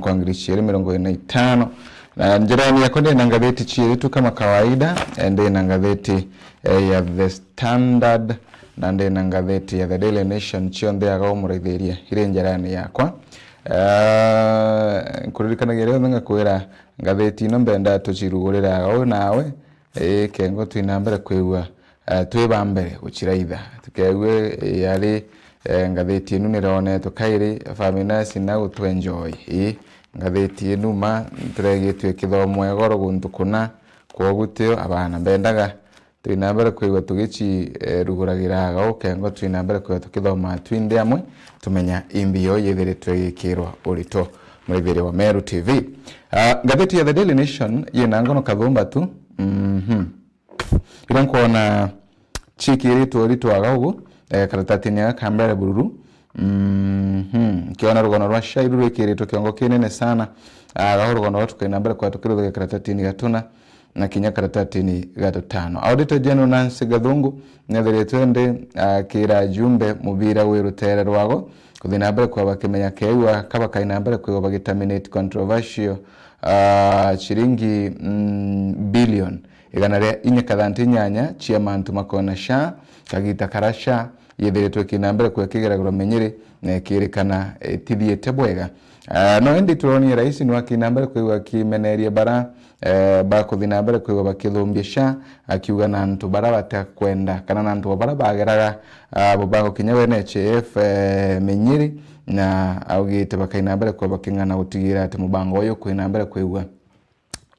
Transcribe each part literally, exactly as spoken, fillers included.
wa ngiri ciiri mirongo iri na itano. Na njirani yakwa ndina ngatheti ciiri tu kama kawaida, eh, ndina ngatheti, eh, ya The Standard, na ndina ngatheti ya The Daily Nation, cionthe aga umuraithiria iri njirani yakwa. Eh, nkuririkanagia rionthe ngakwira ngatheti ino mbenda tucirugurire aga u nawe, ii, kengo twina mbere kwigua, eh, twi ba mbere guciraitha. Tukaigue, ii, ari, eh, ngatheti inu nironetwe kairi, Famina sina gutwenjoy. Ii, ngatheti inu ma turegitwe ikithomwa igoro guntu kuna, kwogu tio abana mbendaga twina mbere kwigua tugici, eh, ruguragira aga u kengo twina mbere kwigua tukithoma twinthe amwe, tumenya imbi yo yithiritwe igikirwa urito. Muraithiria wa Meru T V. Ah, ngatheti ya The Daily Nation yina ngono kathumba tu. Mhm. Iria nkwona cikiritwe urito aga ugu, eh, karatatini aga ka mbere bururu. Mhm. Nkiona rugono rwa SHA iru rwikiritwe kiongo kinene sana. Aga rugono rwa tukaina mbere kwa tukiruthagia karatatini gatuna na kinya karatatini gatutano. Auditor General Nancy Gathungu nethiritwe ndi akira ajumbe mubira wi rutere rwago kuthi na mbere kwa bakimenya keigua ka bakaina mbere kwigua bagitaminate controversial, ah, ciringi, mm, billion igana ria inya kathanti inyanya cia mantu makona SHA, kagita kara SHA yithiritwe ikina mbere kwigua kigeragirwa minyiri na ikirikana itithiite bwega. Ah, no indi turonie rais nwa akina mbere kwigua akimeneria bara, eh, bakuthi na mbere kwigua bakithumbia SHA, akiuga na antu bara batakwenda kana na antu bara bageraga, ah, bo bagukinya we N H I F, eh, minyiri, na augite bakaina mbere kwigua baking'ana gutigira ati mubango uyu kwina mbere kwigua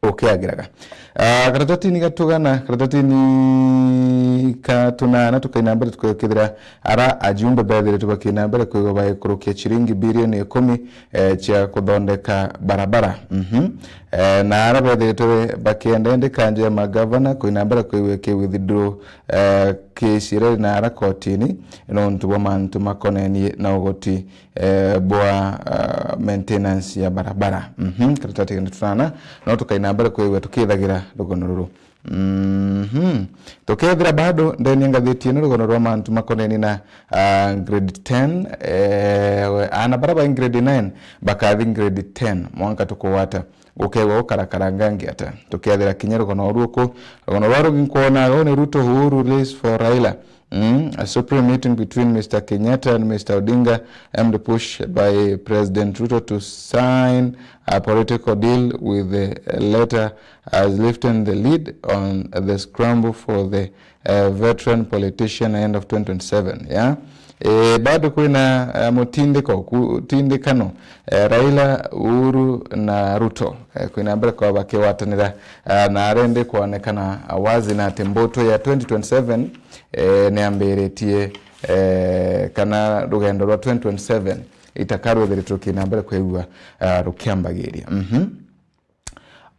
ukiagiraga. Ah, karatatini gatugana, karatatini katunana tukaina mbere tukethira ara ajumbe bethiritwe bakina mbere kwigua baikurukia ciringi bilioni ikumi, eh, cia kuthondeka barabara. Mhm. Eh, na ara bethiritwe bakienda indi kanjo ya magavana kuina mbere kwigua ki withdraw, eh, case iria iri na ara kotini nontu bwa mantu makonenie na ugoti, eh, bwa, ah, maintenance ya barabara. Mhm, karatati kenda tunana, no tukaina mbere kwigua tukithagira rugono ruru. Mhm. Tukethira bado ndeni ya ngathiti ino rugono rwa mantu makoneni na, ah, grade ten, eh, ana bara bai grade nine bakathi grade ten mwanka tukugwata. Gukegwa gukarakara ngangi ata? Tukethira kinya rugono ruku, rugono rwa rugi nkwona go ni Ruto Uhuru race for Raila. Mm, a supreme meeting between Mister Kenyatta and Mister Odinga aimed push by President Ruto to sign a political deal with the letter as lifting the lead on the scramble for the, uh, veteran politician end of twenty twenty-seven, yeah? Eh, bado kwina, eh, mutindiko, ku-, tindikano, eh, Raila, Uhuru na Ruto, eh, kwina mbere kwa bakiwatanira, eh, na arendi kwonekana wazi na ati mbutu ya twenty twenty-seven, eh, niambiritie, eh, kana rugendo rwa twenty twenty-seven itakarwithiritwe kina mbere kwigua, eh, rukiambagiria. Mhm.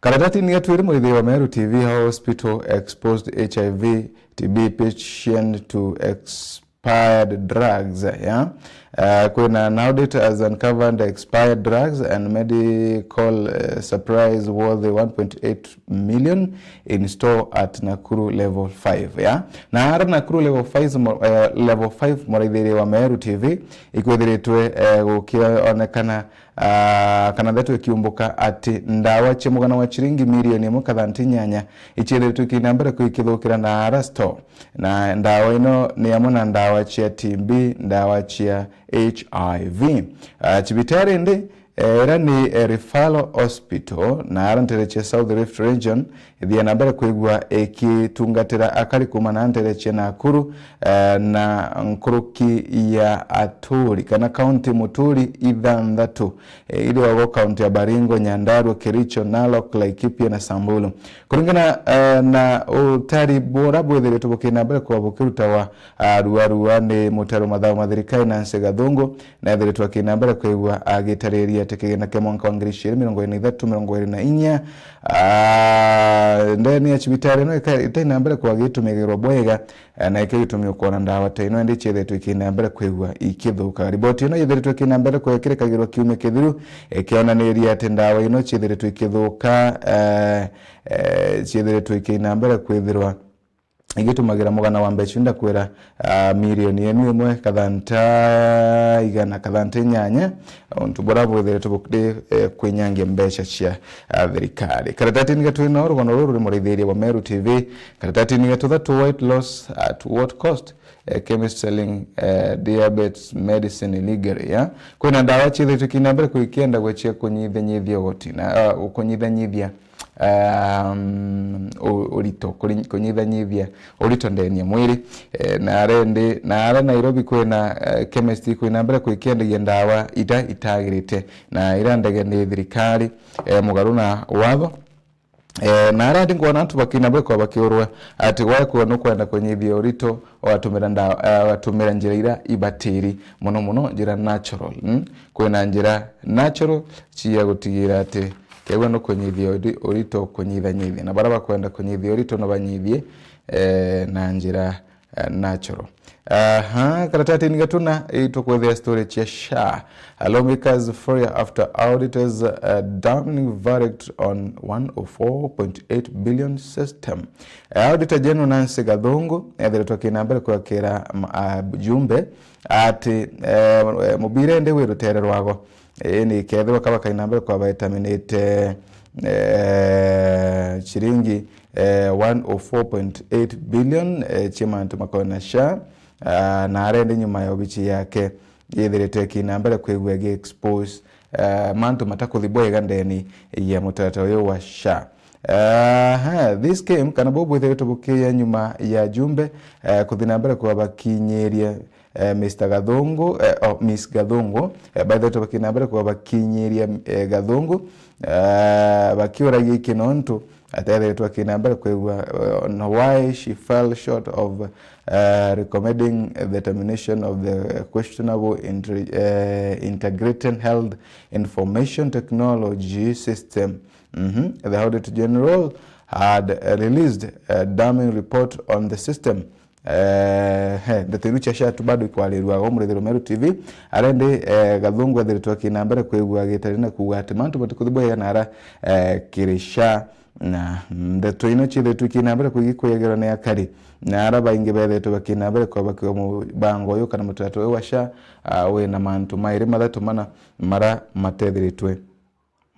Karatatini gatwiri murithia wa Meru T V, how hospital exposed H I V T B patient to expired drugs, yeah? Uh, kwina an audit has uncovered expired drugs and medical, uh, supplies worth one point eight million in store at Nakuru level five, yeah? Na ara Nakuru level five mo-, uh, level five muraithiria wa Meru T V ikwithiritwe, uh, gukionekana ah, kana ndeto ikiumbuka ati ndawa cia mugana wa ciringi milioni imwe kathanti inyanya iciethiritwe ikina mbere kwikithukira na ara store. Na ndawa ino ni amwe na ndawa cia T B, ndawa cia H I V. Ah, cibitari indi, eh, ira ni, eh, referral hospital na ara ntere cia South Rift Region, ithia na mbere kwigua ikitungatira akari kuma na ntere cia Nakuru, eh, na nkuruki ya aturi kana kaunti muturi ithanthatu, eh, iri ogo kaunti ya Baringo, Nyandarua, Kericho, Narok, Laikipia na Samburu. Kuringana, eh, na utari bura bwithiritwe bukina mbere kwa bukirutawa, ah, rua rua ni mutaro mathabu ma thirikari Nancy Gathungu, na ethiritwe akina mbere kwigua agitariria ati kigina kia mwanka wa ngiri ciiri mirongo iri na ithatu, mirongo iri na inya, ah, ndeni ya cibitari ino ika-, itaina mbere kwa gitumigirwa bwega, eh, na ikio gitumi ukwona ndawa ta ino indi ciethetwe ikina mbere kwigua ikithuka. Riboti ino yethiritwe ikina mbere kwekirikagirwa kiumia kithiru, ikionaniria ati ndawa ino ciethiritwe ikithuka, eh, eh, ciethiritwe ikina mbere kwithirwa igitumagira mugana wa mbeca, ndakwira, ah, milioni enu imwe kathanta igana kathanta inyanya, untu buria bwithiritwe bukiri, eh, kwinyangia mbeca cia, ah, thirikari. Karatatini ga twina rugono ruru ruri muraithiria bwa Meru T V. Karatatini ga tuthatu, weight loss at what cost? Eh, chemist selling, eh, diabetes medicine illegally, ya? Kwina ndawa ciithiritwe kiina mbere kuikienda gwe cia kunyithanyithia ugoti na, ah, kunyithanyithia, um, u-, urito, kuri-, kunyithanyithia urito ndeni ya mwiri. Eh, na aria ndi, na aria Nairobi kwina, eh, chemist kwina mbere kuikiendagia ndawa ita itagirite, na ira ndege ni thirikari, eh, mugaru na watho. Eh, na aria ndi nkwona antu bakina beko bakiurwa ati gwaku nukwenda kunyithia urito, ugatumira ndawa, eh, ugatumira njira ira ibatiri, muno muno njira natural, mm? Kwina njira natural cia gutigira ati kegwe nukunyithia uri-, urito kunyithanyithia, na baria bakwenda kunyithia urito no banyithie, eh, na njira, eh, natural. Aha, karatatini gatuna, itukwethia story cia SHA. Lawmakers fire after auditors, uh, damning verdict on one oh four point eight billion system. Eh, Auditor General Nancy Gathungu ethiritwe akina mbere kwakira, m-, ah, jumbe ati, eh, mubira indi wi rutere rwago. Ii ni kethirwa kaba kaina mbere kwa baitaminite, eh, ciringi, eh, one oh four point eight billion, eh, cia mantu makoona SHA, ah, na arende nyuma ya obici yake yithirite ikina mbere kwigua gi expose, eh, mantu matakuthi bwega ndeni ya mutaratara uyu wa SHA. Aha, this came, kana buu bwithiritwe bukiya nyuma ya jumbe, eh, kuthi na mbere kwa bakinyiria, eh, Mister Gathungu, eh, oh, Miss Gathungu, eh, baithiritwe bakina mbere kwa bakinyiria, eh, Gathungu, eh, bakiuragia iki nontu atethiritwe akina mbere kwigua, eh, on why she fell short of, eh, recommending the termination of the questionable inter-, eh, integrated health information technology system. Mhm. The Auditor General had, eh, released a damning report on the system. Eh, he, ndeto iru cia SHA tu bado ikwarirua o Murithiro Meru T V. Aria ndi, eh, Gathungu ethiritwe akina mbere kwigua gitari na kuuga ati mantu matikuthi bwega na ara, eh, kiri SHA. Na ndeto ino ciithiritwe ikina mbere kwigua ikwiagerwa ni akari. Na ara baingi bethiritwe bakina mbere kwa bakiwa mubango uyu kana mutaratara uyu wa SHA, ah, wina mantu mairi mathatu mana mara matethiritwe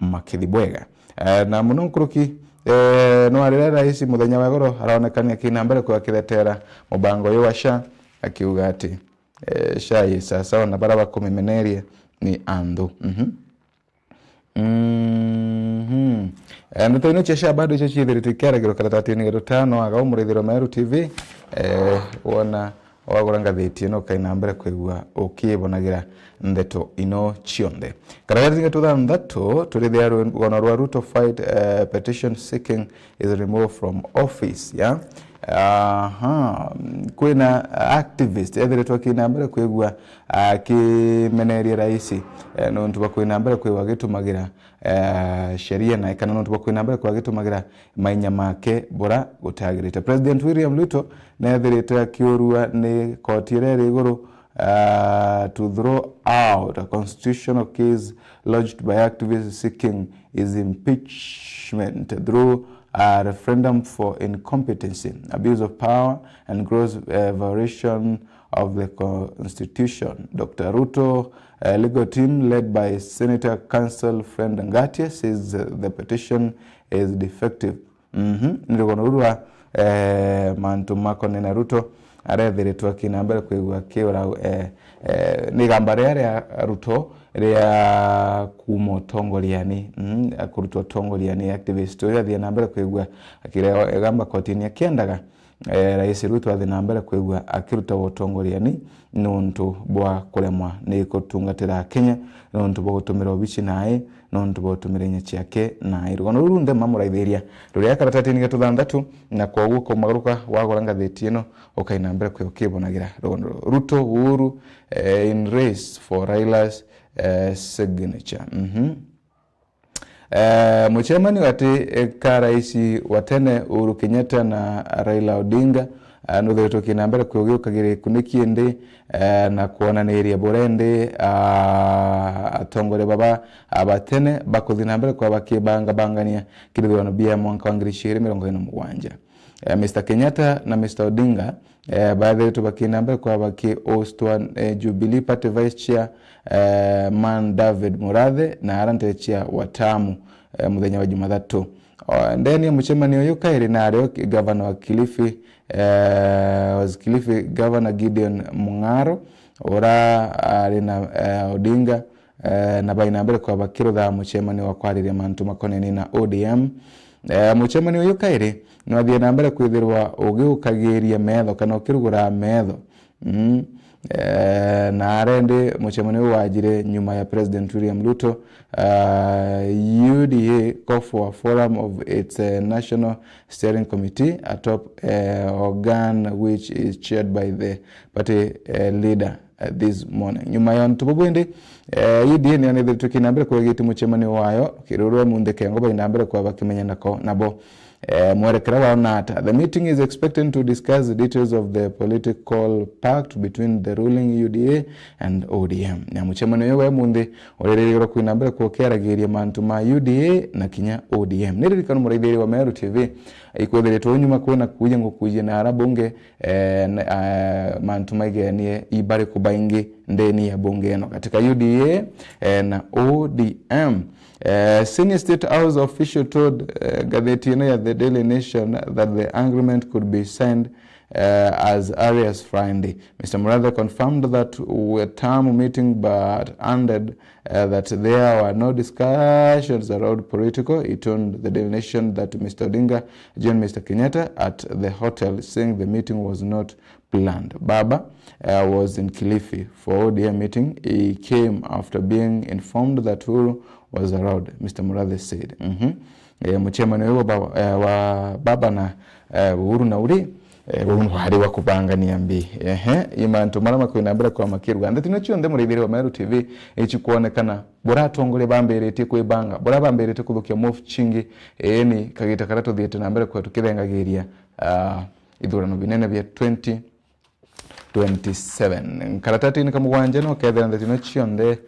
makithi bwega. Eh, na muno nkuruki, eh, no arire rais muthenya wa igoro araonekania kina mbere kwa akithetera mubango uyu wa SHA, akiuga ati, eh, SHA yi sawasawa na bara bakumimeneria ni anthu. Mhm. Mhm. Eh, ndeto ino cia SHA bado icio ciithiritwe ikiaragirwa karatatini ga tutano aga umurithiro Meru T V, eh, wona wagura ngathiti ino ukaina mbere kwigua ukibonagira ndeto ino cionthe. Karagatini ga tuthanthatu, turithia rugono rwa Ruto fight, eh, petition seeking is removed from office, ya? Aha, kwina activist ethiritwe akina mbere kwigua akimeneria rais, eh, nontu bwa kwina mbere kwigua agitumagira, eh, sheria na kana nontu bwa kwina mbere kwigua agitumagira mainya make bura gutagirite. President William Ruto neethirite akiurua ni koti iria iri iguru, uh, to throw out a constitutional case lodged by activists seeking his impeachment through a referendum for incompetency, abuse of power, and gross, uh, violation of the constitution. Doctor Ruto, uh, legal team led by Senator Counsel Fred Ngatia says, uh, the petition is defective. Mhm. Ni rugono ruru rwa, eh, mantu makonene na Ruto arethiritwe akina mbere kwigua akiura, eh, eh, ni igamba ria ria Ruto ria kuuma utongoriani, mhm, akuruta utongoriani, activist uyu athie na mbere kwigua akire igamba kotini akiendaga, eh, Rais Ruto athie na mbere kwigua akiruta utongoriani nontu bwa kuremwa ni gutungatira Akenya, nontu bwa gutumira obici nae, nontu bwa gutumira inya ciake nae. Rugono ruru runthe mamuraithiria ruria karatatini ga tuthanthatu, na kwoguo kumagaruka wagura ngathiti ino ukaina mbere kwi ukibonagira rugono ruru. Ruto Uhuru, eh, in race for Raila's, eh, signature. Mhm. Eh, mucemani gati, eh, ka rais wa tene Uhuru Kenyatta na Raila Odinga, eh, nuthiritwe kina mbere kwi ugiukagira ikuniki indi, eh, na kwonaniria burendi, ah, atongoria baba, ah, ba tene bakuthi na mbere kwa bakibangabangania kirithirano bia mwanka wa ngiri igiri mirongo iri na mugwanja. Eh, Mister Kenyatta na Mister Odinga, eh, bathiritwe bakina mbere kwa baki hostwa, eh, Jubilee Party Vice Chair, eh, Man David Murathe na ara nte Chair Watamu, eh, muthenya wa Jumathatu. O, ndeni ya mucemanio uyu kairi na ario gavana wa Kilifi, eh, was Kilifi Governor Gideon Mung'aro, ura ari na, eh, Odinga, eh, na baina mbere kwa bakirutha mucemanio wa kwariria mantu makoneni na O D M. Eh, mucemanio uyu kairi nwathie na mbere kwithirwa ugiukagiria metho kana ukirugura metho. Mm. Eh, na arendi mucemanio uyu wajire nyuma ya President William Ruto, uh, U D A call for a forum of its, uh, National Steering Committee, a top, uh, organ which is chaired by the party, uh, leader, uh, this morning. Nyuma ya untu bubu indi, eh, U D A niyo nithiritwe kina mbere kwegiti mucemanio wayo kirurwe munthi kengo baina mbere kwa bakimenya nako nabo. Eh, mwerekera wao na ata? The meeting is expected to discuss the details of the political pact between the ruling U D A and O D M. Na mucemanio uyu wa munthi uriririgirwa kwina mbere kwa ukiaragiria mantu ma U D A na kinya O D M. Ni ririkano muraithiria wa Meru T V, ikwithiritwe nyuma kwina kuuja ngukujie na ara bunge, eh, n-, ah, mantu maigenie ibariku baingi ndeni ya bunge ino katika U D A, eh, na O D M. Eh, senior State House official told, eh, ngatheti ino ya The Daily Nation that the agreement could be signed, eh, as early as Friday. Mister Murathe confirmed that Watamu meeting but added, eh, that there were no discussions around political. He told The Daily Nation that Mister Odinga joined Mister Kenyatta at the hotel, saying the meeting was not planned. Baba, uh, was in Kilifi for O D M meeting. He came after being informed that Uhuru was around, Mister Murathe said. Mhm. Eh, mucemanio uyu wa baba, eh, wa baba na, eh, Uhuru na uri, eh, uu wari wa kubangania mbi. Ehe, i mantu maria makwina mbere kwa makirua. Ndeto ino cionthe muraithiria wa Meru T V, ici kwonekana bura atongoria bambiritie kwibanga, bura bambiritie kuthukia mofu cingi, eni, kagita karia tuthiite na mbere kwa tukithengagiria, ah, ithurano binene bia twenty twenty-seven. Karatatini ka mugwanja no kethira ndeto ino cionthe.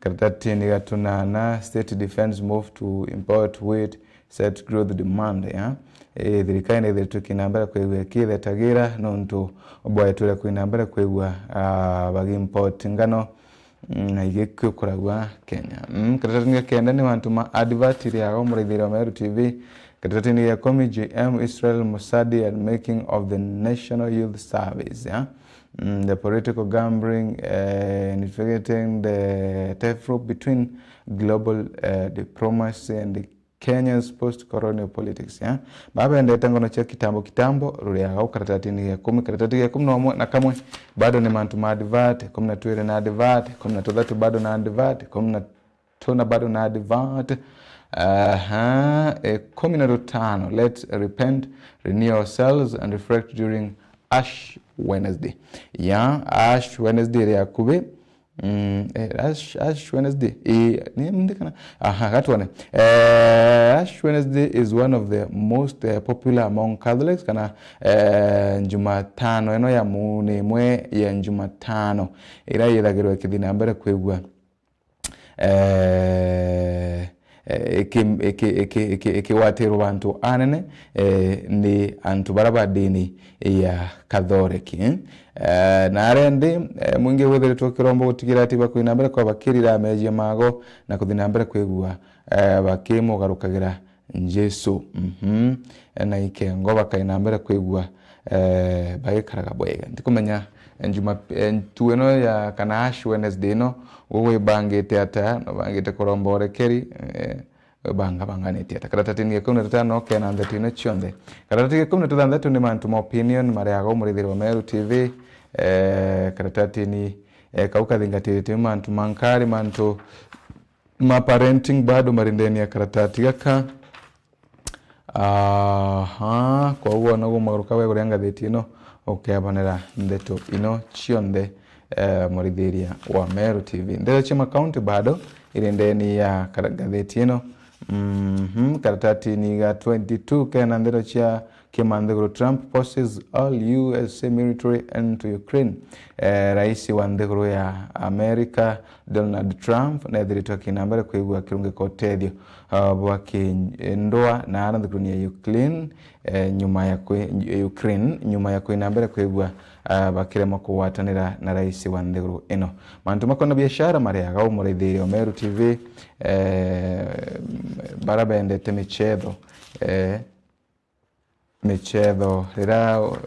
Karatatini ga tunana, state defense move to import wheat, set growth demand, ya. E, thirikari ni ithiritwe kina mbere kwigua ikithetagira nontu bwa itwire kwina mbere kwigua, ah, bagi import ngano, mm, na igikiukuragua Kenya. Mm, karatatini ga kenda ni mantu ma advert iriaga muraithiria wa Meru T V. Karatatini ga ikumi, J M Israel Musadi and making of the National Youth Service, ya. Mm, the political gambling, eh, navigating the tightrope between global, eh, diplomacy and Kenya's post-colonial politics, ya. Babendete ngono cia kitambo kitambo, ruriaga u karatatini ga ikumi, karatati ga ikumi na umwe na kamwe, bado ni mantu ma advert, ikumi na twiri na advert, ikumi na tuthatu bado na advert, ikumi na tuna bado na advert. Aha, ikumi na tutano, let's repent, renew ourselves and reflect during Ash Wednesday. Ya, Ash Wednesday iri akubi. Mm, eh, Ash, Ash Wednesday. Eh, ni mndi kana? Aha, gatwone. Eh, Ash Wednesday is one of the most, eh, popular among Catholics, kana, eh, Jumatano ino ya mu-, ni imwe ya Jumatano iria yithagirwa ikithii na mbere kwigua, eh, eh, iki-, iki-, iki-, iki-, ikigwatirwa bantu anene, eh, ni antu baria ba ndini ya Kathoreki. Eh, na aria ndi, eh, mwingi withiritwe ukiromba gutigira ati bakwina mbere kwa bakirira meejia mago na kuthi na mbere kwigua, eh, bakimugarukagira Jesu. Mhm. Na ikengo bakaina mbere kwigua, eh, bagikaraga bwega. Ndikumenya, eh, Juma-, eh, ntu ino ya kana Ash Wednesday ino, gugwibangite ata, nubangite kuromba urekeri, eh, banga banganite ata. Karatatini ga ikumi na tutano kena ndeto ino cionthe. Karatatini ga ikumi na tuthanthatu ni mantu ma opinion mariaga umurithiri wa Meru T V. Eh, karatatini, eh, kau kathingatirite mantu ma nkari, mantu ma parenting bado mari ndeni ya karatati gaka. Aha, kwou ona gumagaruka wega uria ngathiti ino, ukebonera ndeto ino cionthe, eh, murithiria wa Meru T V. Ndeto cia makaunti bado iri ndeni ya kara-, ngathiti ino. Mhm, karatatini ga twenty-two kena ndeto cia Kiama nthiguru Trump posts all U S military into Ukraine. Eh, rais wa nthiguru ya America, Donald Trump, neethiritwe akina mbere kwigua akirungika utethio, ah, bwa kindwa na ara nthiguruni ya Ukraine, eh, nyuma ya kwi-, Ukraine, nyuma ya kwina mbere kwigua, ah, bakiremwa kugwatanira na rais wa nthiguru ino. Mantu makona biashara mariaga umuraithiria wa Meru T V, eh, bara bendete michetho, eh, michetho, riria, uh,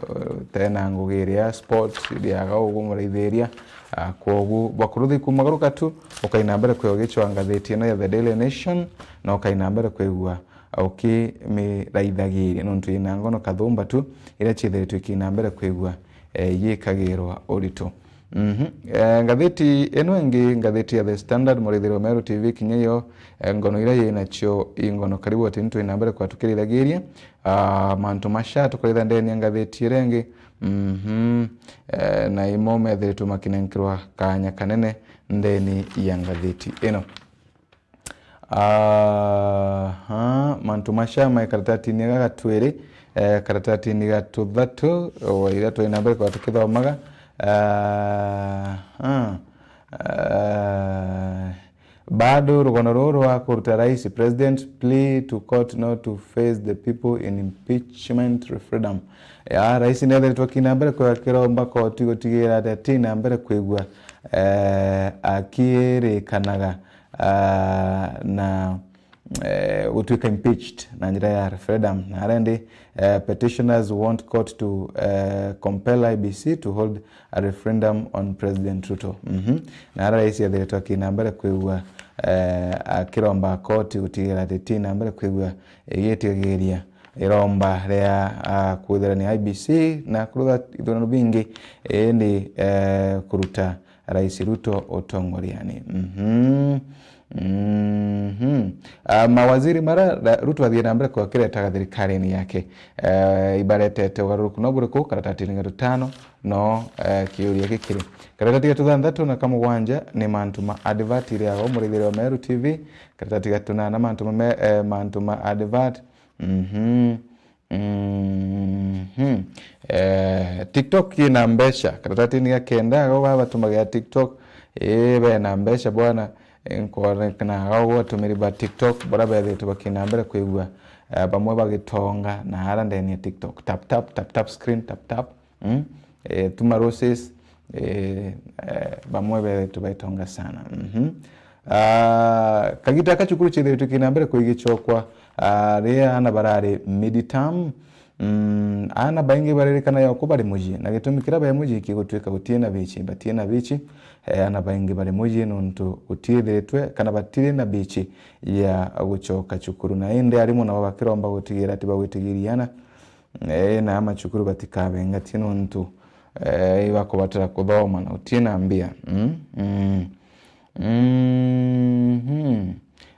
tena ngugi iria sport iriaga ugu muraithiria, ah, kwogu bwakuruthi kumagaruka tu, ukaina mbere kwigua gicwa ngathiti ino ya The Daily Nation, na ukaina mbere kwigua ukimiraithagiria, nontu ina ngono kathumba tu, iria ciithiritwe ikina mbere kwigua, eh, yikagirwa urito. Mhm. Eh, ngathiti ino ingi, ngathiti ya The Standard, muraithiria wa Meru T V, kinya yo, eh, ngono iria yinacio i ngono karibu ati nitwina mbere kwa tukirithagiria, ah, mantu maca tukuritha ndeni ya ngathiti iria ingi. Mhm. Eh, na imo methiritwe makinenkerwa kanya kanene ndeni ya ngathiti ino. Aha, mantu maca mai karatatini ga gatwiri, eh, karatatini ga tuthatu, o, iria twina mbere kwa tukithomaga. Aha, eh, bado rugono ruru rwa kuruta rais, President plea to court not to face the people in impeachment referendum. Ya, rais nethiritwe akina mbere kwa kiromba koti gutigira ati atina mbere kwigua, eh, akirikanaga ah, na, eh, gutuika impeached na njira ya referendum. Na arendi, eh, petitioners want court to, eh, compel I B C to hold a referendum on President Ruto. Mhm. Na ara rais ethiritwe akina mbere kwigua, eh, akiromba koti gutigira ati tina mbere kwigua igitigiria iromba ria, ah, kwithira ni I B C na kurutha ithurano bingi, indi, eh, kuruta Rais Ruto utongoriani. Mhm. Mhm. Ah, mawaziri mara ra-, Ruto athii na mbere kwakiretaga thirikarine yake, eh, ibaretete ugaruruku no buriku karatatini ga tutano no, eh, kiuria gikiri. Karatati ga tuthanthatu na ka mugwanja ni mantu ma advert iriaga umuraithiria wa Meru T V. Karatati ga tunana mantu ma me-, eh, mantu ma advert. Mhm. Mhm. Eh, TikTok ina mbeca. Karatatini ga kenda, agau baba batumagira TikTok, ii, bena mbeca bwana. Nkwona agau atumiri ba TikTok, bara bethiritwe bakina mbere kwigua, eh, bamwe bagitonga na ara ndeni ya TikTok. Tap, tap, tap, tap screen, tap, tap. Mm? Eh, tuma roses, eh, eh, bamwe bethiritwe baitonga sana. Mhm. Ah, kagita ka cukuru cithiritwe kina mbere kwigicokwa, ah, riria ana barari mid term. Mm, ana baingi baririkana yoko bari mucii, na gitumi kiria bai mucii kigutwika gutie na bici, batie na bici. Eh, ana baingi bari mucii nontu gutiithiritwe kana batiri na bici ya gucoka cukuru. Na indi arimu nabo bakiromba gutigira ati bagwitigiria ana, eh, na amacukuru batikabengatie nontu, eh, ibakubatara kuthoma na utie na mbia. Mm? Mm. Mhm.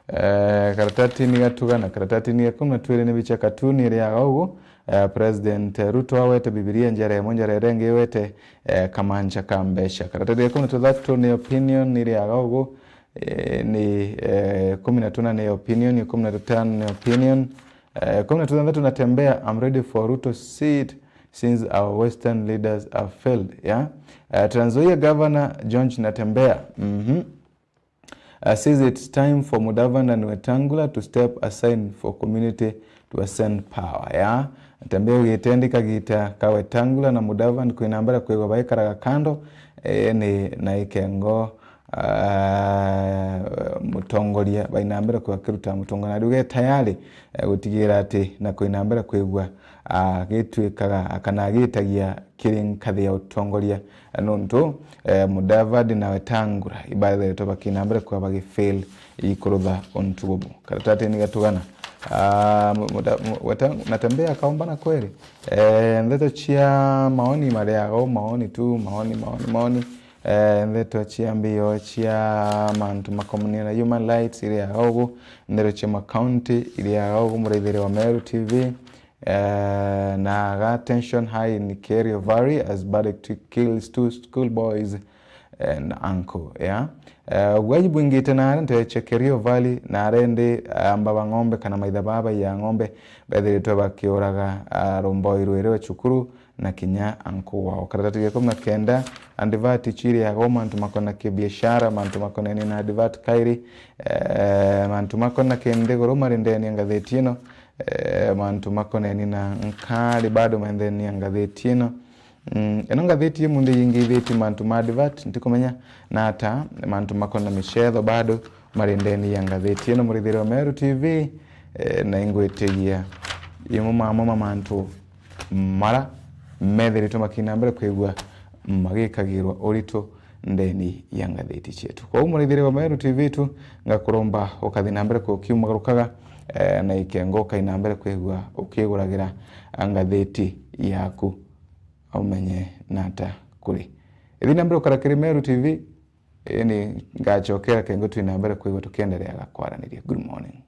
Eh, karatatini ga tugana, karatatini ga kumi na twiri ni bicha katuni iriaga ugu, eh, President Ruto awete Bibilia njara imwe, njara iria ingi iwete, eh, kamancha ka mbeca. Karatatini ga kumi na tuthatu ni opinion iriaga ugu, eh, ni, eh, kumi na tuna ni opinion, kumi na tutano ni opinion, eh, kumi na tuthanthatu Natembeya, I'm ready for Ruto seat since our Western leaders have failed, yeah? Eh, Trans Nzoia Governor George Natembeya, mhm, uh, says it's time for Mudavadi and Wetangula to step aside for community to ascend power, yeah? Natembeya augite ndi kagita ka Wetangula na Mudavadi kwina mbere kwigwa baikaraga kando, eh, ni na ikengo, ah, mutongoria, baina mbere kwigwa akiruta mutongoria, na riu ge tayari, eh, gutigira ati na kwina mbere kwigwa, ah, agitwikaga kana agitagia kiri nkathi ya utongoria, eh, nontu, eh, Mudavadi na Wetangula ibathiritwe bakina mbere kwigwa bagifail ikurutha untu bubu. Karatatini ga tugana, ah, mu-, muda-, mu-, Weta-, Natembeya akaombana kweri? Eh, ndeto cia maoni mariaga o maoni tu, maoni, maoni, maoni. Eh, ndeto cia mbio cia mantu makomanire na human rights iriaga ugu, ndeto cia makaunti iriaga ugu, muraithiria wa Meru T V, eh, na aga tension high in Kerio Valley as barrack kills two school boys. and uncle, yeah. Eh, ugwai bwingite nare ntechekerio vali, nare ndi, ah, mbaba ng'ombe kana maitha baba ya ng'ombe bethiritwe bakiuraga, ah, rumboi rwiri rwa cukuru na kinya uncle wao. Karatati ga ikumi na kenda, advert chiri yago, mantu makona kibiashara, mantu makoneni na advert kairi, eh, mantu makona kinthiguru mari ndeni ya ngatheti ino, eh, mantu makoneni na nkari bado mari ndeni ya ngatheti ino. Mm, ino ngatheti imunthi yingithitie mantu ma advert, ntikumenya na ata mantu makona micetho bado mari ndeni ya ngatheti ino. Murithiria wa Meru T V, eh, na ingwitigia imwe mamo ma mantu mara methiritwe makina mbere kwigua magikagirwa urito ndeni ya ngatheti cietu. Kwou murithiria wa Meru T V tu, ngakuromba ukathi na mbere kukiumagarukaga, eh, na ikengo ukaina mbere kwigua ukiguragira ngatheti yaku, umenye nata kuri. Ithi na mbere ukara kiri Meru T V, ini ngachokera kengo twina mbere kwigua tukiendereaga kwaraniria. Good morning.